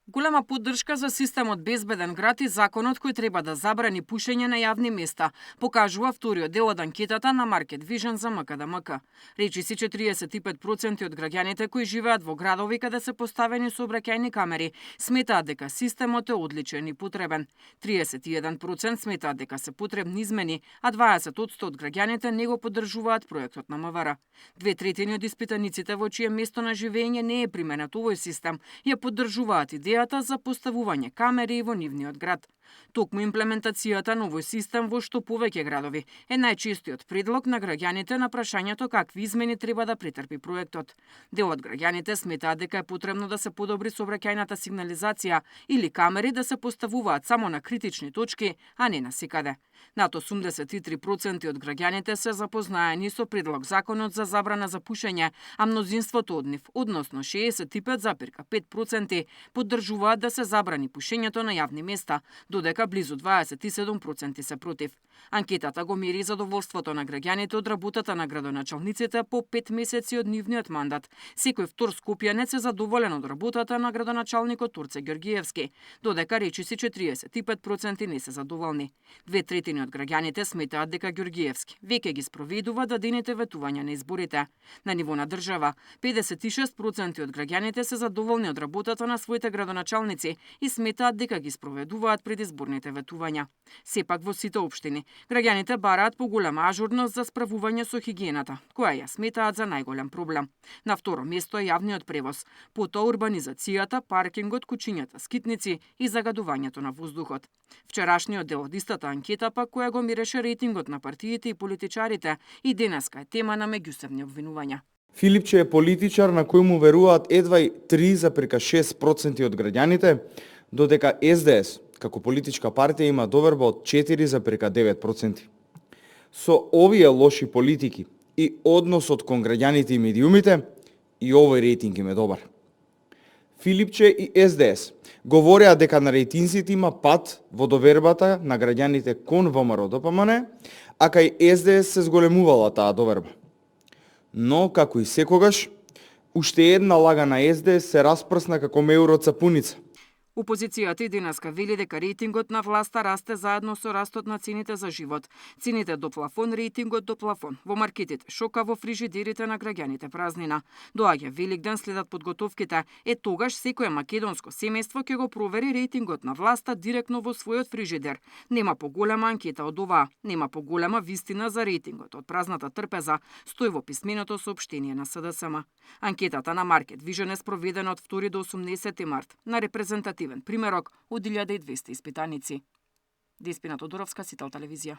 Голема поддршка за системот безбеден град и законот кој треба да забрани пушење на јавни места, покажува вториот дел од анкетата на Market Vision за МКДМК. Речиси 45% од граѓаните кои живеат во градови каде се поставени сообраќајни камери сметаат дека системот е одличен и потребен. 31% сметаат дека се потребни измени, а 20% од граѓаните не го поддржуваат проектот на МВР. 2/3 од испитаниците во чие место на живење не е применет овој систем ја поддржуваат идејата за поставување камери во нивниот град. Токму имплементацијата на овој систем во што повеќе градови е најчестиот предлог на граѓаните на прашањето какви измени треба да претрпи проектот. Дел од граѓаните сметаат дека е потребно да се подобри сообраќајната сигнализација или камери да се поставуваат само на критични точки, а не насекаде. Над 83% од граѓаните се запознаени со предлог законот за забрана за пушење, а мнозинството од нив, односно 65,5%, поддржуваат да се забрани пушењето на јавни места, додека близу 27% се против. Анкетата го мери задоволството на граѓаните од работата на градоначалниците по 5 месеци од нивниот мандат. Секој втор скопјанец е задоволен од работата на градоначалникот Турце Ѓоргиевски, додека речиси 45% не се задоволни. 2/3 од граѓаните сметаат дека Ѓоргиевски веќе ги спроведува дадените ветувања на изборите. На ниво на држава, 56% од граѓаните се задоволни од работата на своите градоначалници и сметаат дека ги спроведуваат предизборните ветувања. Сепак во сите општини, граѓаните бараат поголема ажурност за справување со хигиената, која ја сметаат за најголем проблем. На второ место е јавниот превоз, потоа урбанизацијата, паркингот, кучињата скитници и загадувањето на воздухот. Вчерашниот дел од истата анкета пак која го мереше рейтингот на партиите и политичарите и денеска е тема на меѓусебни обвинувања. Филипче е политичар на кој му веруваат едва 3,6% од граѓаните, додека СДС, како политичка партија, има доверба од 4,9%. Со овие лоши политики и односот кон граѓаните и медиумите, и овој рейтинг им е добар. Филипче и СДС говореа дека на рейтинзите има пат во довербата на граѓаните кон ВМРО-ДПМН, а кај СДС се зголемувала таа доверба. Но, како и секогаш, уште една лага на СДС се распрсна како меур од сапуница. Опозицијата и денеска вели дека рейтингот на власта расте заедно со растот на цените за живот. Цените до плафон, рейтингот до плафон. Во маркетите шока, во фрижидерите на граѓаните празнина. Доаѓа Великден, следат подготовките. Тогаш секое македонско семејство ќе го провери рейтингот на власта директно во својот фрижидер. Нема поголема анкета од оваа. Нема поголема вистина за рейтингот од празната трпеза, стои во писменото соопштение на СДСМ. Анкетата на Market Vision е спроведена од 2 до 80 март на репрезентативен примерок од 1200 испитаници. Деспина Тодоровска, Сител телевизија.